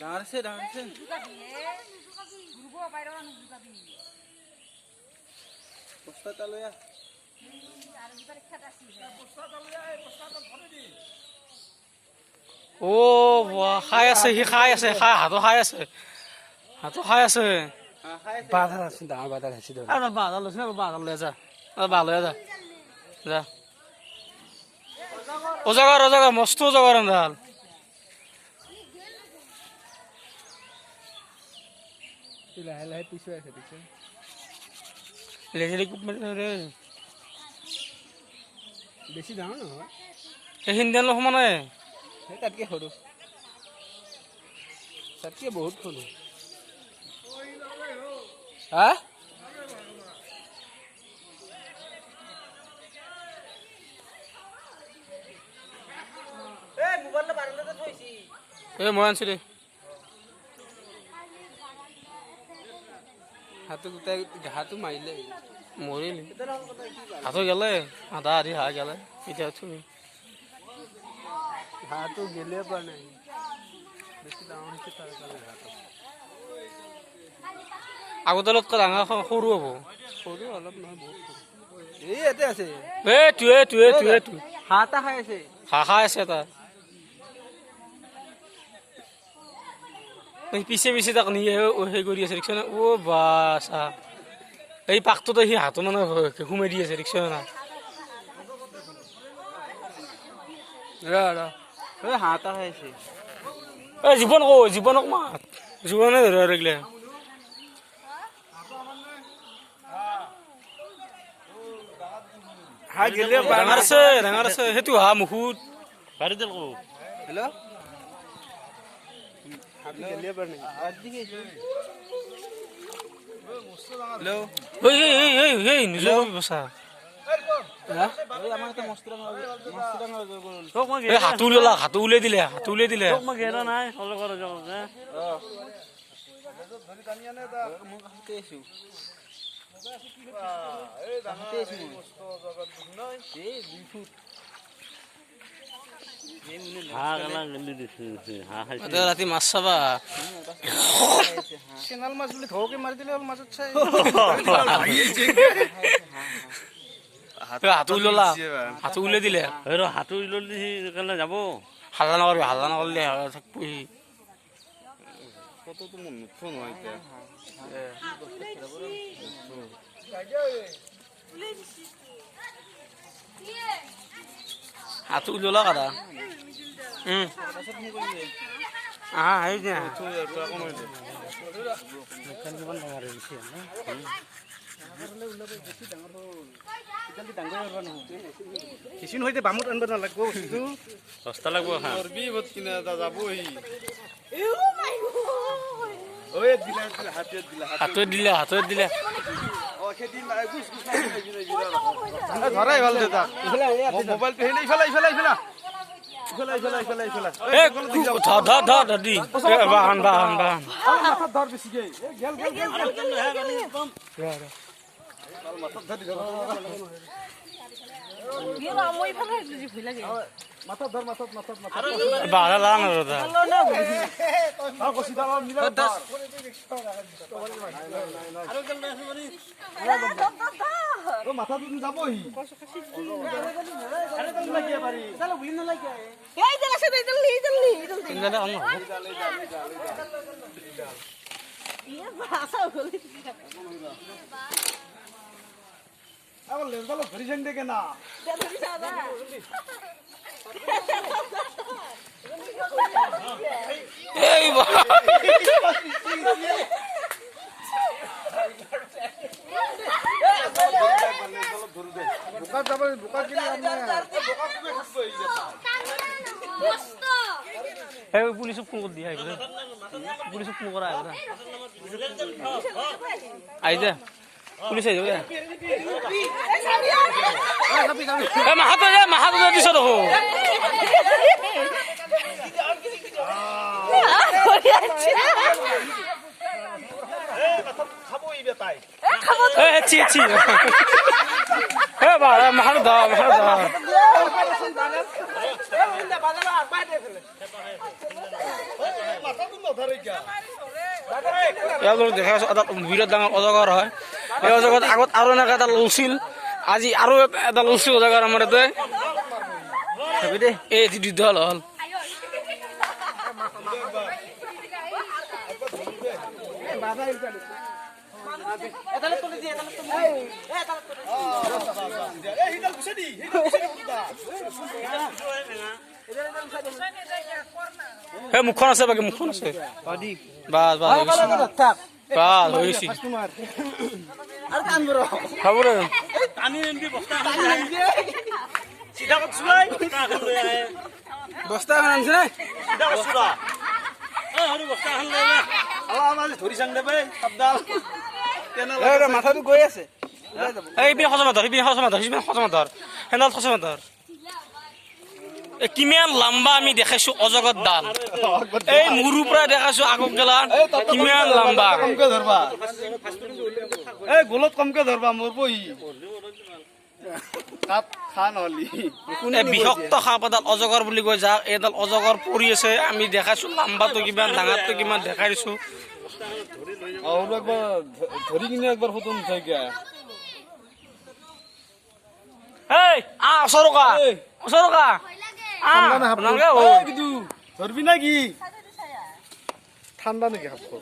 ডাঙৰ আছে, ডাঙৰ আছে। বস্তা এটা লৈ আহ। ও খাই আছে, সি খাই আছে, খাই হাতো খাই আছে, হাতো খাই আছে। বাধা আছে, ডাঙৰ বাধা আছে। আৰু বাধা লৈছে না, বাধা লৈ যা, বাহ লৈ যা, যা। অজগৰ, অজগৰ, মস্ত অজগৰ এডাল। লাহে লাহে পিছুৱাই আছে, পিছে লেজেৰি কোপ মাৰি ৰে। বেছি ডাঙৰ নহয়। সেইখিনি সমানে। সেই তাতকৈ সৰু, তাতকৈ বহুত সৰু। হা, এই মই আনছো দে। হাতো গোটাই হাতো মাৰিলে। মৰিল, হাতো গেলে, আধা আধি হাঁহ গেলে। এতিয়া তুমি হাঁহটো গেলে পৰা নাই, বেছি ডাঙৰ হৈছে তাৰ কাৰণে হাঁহটো। আগতেলতকৈ ডাঙৰ সৰু হ'ব। সৰু অলপ নহয়, বহুত সৰু। এই ইয়াতে আছে। এ তুৱে তুৱে তুৱে তু হাঁহ এটা খাই আছে। হাঁহ খাই আছে এটা। পিছে পিছে তাক নিয়ে সেই কৰি আছে, দেখিছ না? অ' বাছা, এই পাকটোতে সি হাতো মানে সোমাই দি আছে, দেখিছ না? ৰ ৰ, হাঁহ এটা খাই আছে। এই জীৱন ক, জীৱনক মাত, জীৱনে ধৰিব লাগিলে। ডাঙৰ আছে, ডাঙৰ আছে সেইটো হাঁহ মুখত। হেল্ল', হেল্ল', এই নিজৰ বচা। হাতো উলিয়ালা, হাতো উলিয়াই দিলে, হাতো উলিয়াই দিলে। ৰাতি মাছ চাবা। চেনাল মাছ বুলি ঘৰকে মাৰি দিলে হ'ল, মাজত চাই। হাতো উলিয়ালা, হাতো উলিয়াই দিলে। হাতো উলিয়াই যাব। হাল্লা নকৰিবি, হাল্লা নকৰিলে থাকবি। ফটোটো মোৰ নুঠো নহয় এতিয়া। হাতো উলিয়ালা কাটা। আহা, সেই যে বামুত আনিব নালাগিব বস্তুটো। সস্তা লাগব। হাতত দিলে, হাতত দিলে। ধৰাই ভাল দে তাক। মোবাইলটো ইফালে ইফালে ইফালে ইফালে ইফালে ইফালে ইফালে। ধৰ ধৰ ধৰ ধৰ দি বাহন বাহন বাহন। মাথাত ধৰ বেছিকে। গেল গেল গেল। মাথাত ধৰ, মাথাত মাথাত মাথাত। বাহা লাং আৰু দা। মাথাটো যাবহি। এই পুলিচক ফোন কৰি দিয়া, আহিব দে। পুলিচক ফোন কৰা, আহিব দে। আহি দে, পুলিচ আহিব দে। এই মাহাতো দে, মাহাতো দে দিছ দেখোন। এই চি চি এ বা, মাহাতো দা, মাহাতো দা। ইয়াত দেখা আছো এটা বিৰাট ডাঙৰ অজগৰ হয়। এই অজগৰ আগত আৰু এনেকুৱা এডাল ওলছিল, আজি আৰু এডাল ওলছিল অজগৰ আমাৰ ইয়াতে। এই দীঘল হ'ল। এই মুখখন আছে, বাকী মুখখন আছে। বাস বাস বাস হৈ গৈছে। হ'ব দে। বস্তা এখন আনিছে নে? মাথাটো গৈ আছে। এইপিনে সজমা ধৰ, এইপিনে সজমা ধৰ, সেইপিনে সজমা ধৰ, সেনাল সজমা ধৰ। কিমান লম্বা আমি দেখাইছো অজগৰ ডাল। এই মূৰৰ পৰা দেখাইছো আগত গেলা কিমান লম্বা। কমকে ধৰবা, এই গোলত কমকে ধৰবা, মৰবহি তাত খা নহলি। এই বিষাক্ত সাপ এডাল অজগৰ বুলি কয়, যাক এইডাল অজগৰ পৰি আছে। আমি দেখাইছো লম্বাটো কিমান, ডাঙৰটো কিমান দেখাই দিছো। আৰু একবাৰ ধৰি কিনে একবাৰ ফটো নুঠাই কিয়া। এই আহ ওচৰকা ওচৰকা আহ নালগে অ। ধৰবি না কি? ঠাণ্ডা নেকি সাপটো?